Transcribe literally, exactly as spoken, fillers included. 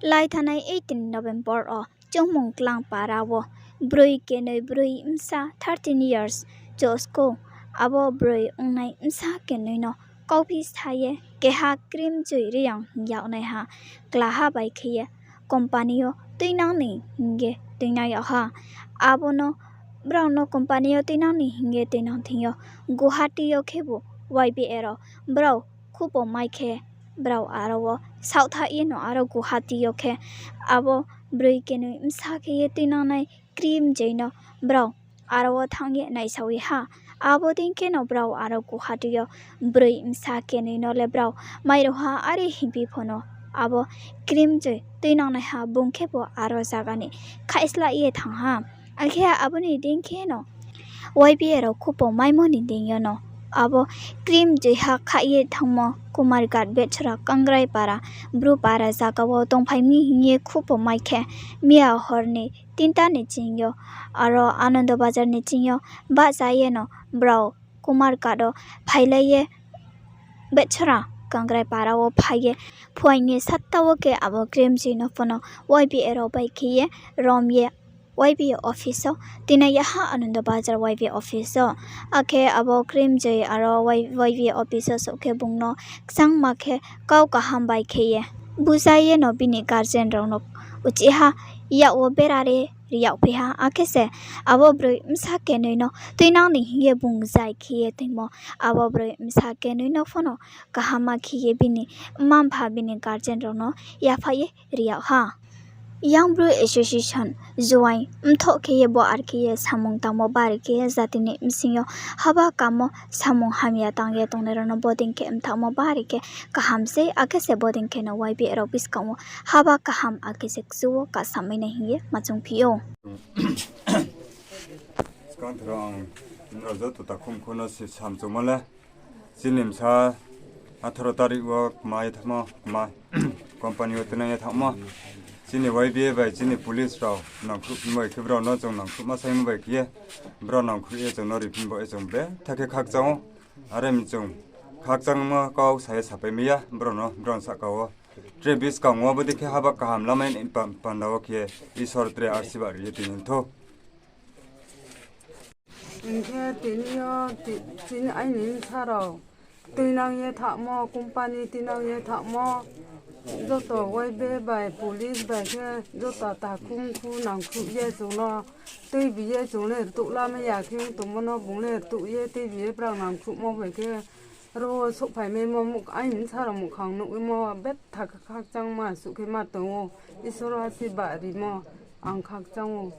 Lai thanai eighteen November wo Chungmung Klang para wo broi kenoi broi bsa thirteen years choskou. Abo broi ongnai bsa kenoi no kauphi sa ye keha Krimjoi Reang hing yag naiha klaha bai khe ye company yo tuinang ni hing ye tuinang yag ha. Abo no brao no company yo tuinang ni hing ye tuinang thing yo Guwahati yo khebu Y B A rao brao khupo mai khe brao aro wo saohthaih ye no aro Guwahati yo khe abo broi kenoi bsa khe ye tuinangnai Krimjoi no brao aro wo thanng ye naisao ye ha. Abo dei khe no brao aro Guwahati yo broi bsa kenoi no le brao mai rao ha, are hingphi pho no abo Krimjoi tuinangnaiha bung khebu aro zaga ni khaihslah ye thanng ha. Akhe abo ni dei khe no Y B A rao khupo maimo ni deing yo no abo Krimjoi ha khaih ye thanngmo Kumarghat Betchra Kangrai para, Bru para zaga wo tongphai mi hing ye khupo mai khe, miya hor ni tinta ni ching yo, aro Anando Bazar ni ching yo bahcha ye no brao Kumarghat wo phailai ye Betchra Kangrai para wo phai ye phuaing ni satta wo khe abo Krimjoi no pho no Y B A rao bai khe ye rom ye Y B A office wo tuinai yag ha, Anando Bazar Y B A office wo. Akhe abo Krimjoi aro Y-, Y B A office wo souh khe bung no kchangma khe kau kaham bai khe ye buzai ye no bini guardian rao no uchih ha yak wo bera ri ri yagphi ha. Akhe se abo broi bsa kenoi no tuinang ni hing ye bung zai khe ye tuimo. Abo broi bsa kenoi no pho no kaham ma khe ye bini mma-mpha, bini guardian rao no yaphaih ye ri yag ha. Young Bru Association join mthoh khe ye bo ar khe ye samung tangmo bari khe ye jati ni bsing yo haba kamo samung hamya tang ye tongnai rao no bodei khe mthaohmo bari khe kaham sei, akhe se bodei khe no Y B A rao buskang wo haba kaham akhe se kchu wo kasamai nai hing ye ma choungphi ou. Skang thro ang nrao joto takhum kho no se samchungmo le, chini bsa atharo tarik wo kma ye thanngmo, kma company wo tuinang ye thanngmo. Chini Y B A bai chini police rao nangkhruhphimo bai khe brao no chung nangkhruhma saingmo bai khe ye, brao nangkhruh ye chung no riphimo bai ye chung betha khe khakchang ou. Are mi chung khakchangmo kau sa ye sapai mai ya brao no, brao ni sahka wo. Tre buskang wo bodei khe haba kaham lamai ni pa-, panda wo khe Isor tre arsiba ri ye tini thou. Hing khe tini yo ti-, chini aini bsa rao tuinang ye thanngmo, company tuinang ye thanngmo, joto Y B A bai police bai khe joto takhum khu nangkhruh ye chung no tuibi ye chung le rtuh lamai ya khe tongmo no bung le rtuh ye tuibi ye brao nangkhruhmo bai khe ro souhphai maimo muk-, aini bsa rao muhkhang nuhmo betha khe khakchangma suh khe ma tong ou. Isor asirbad rimo ang khakchang ou.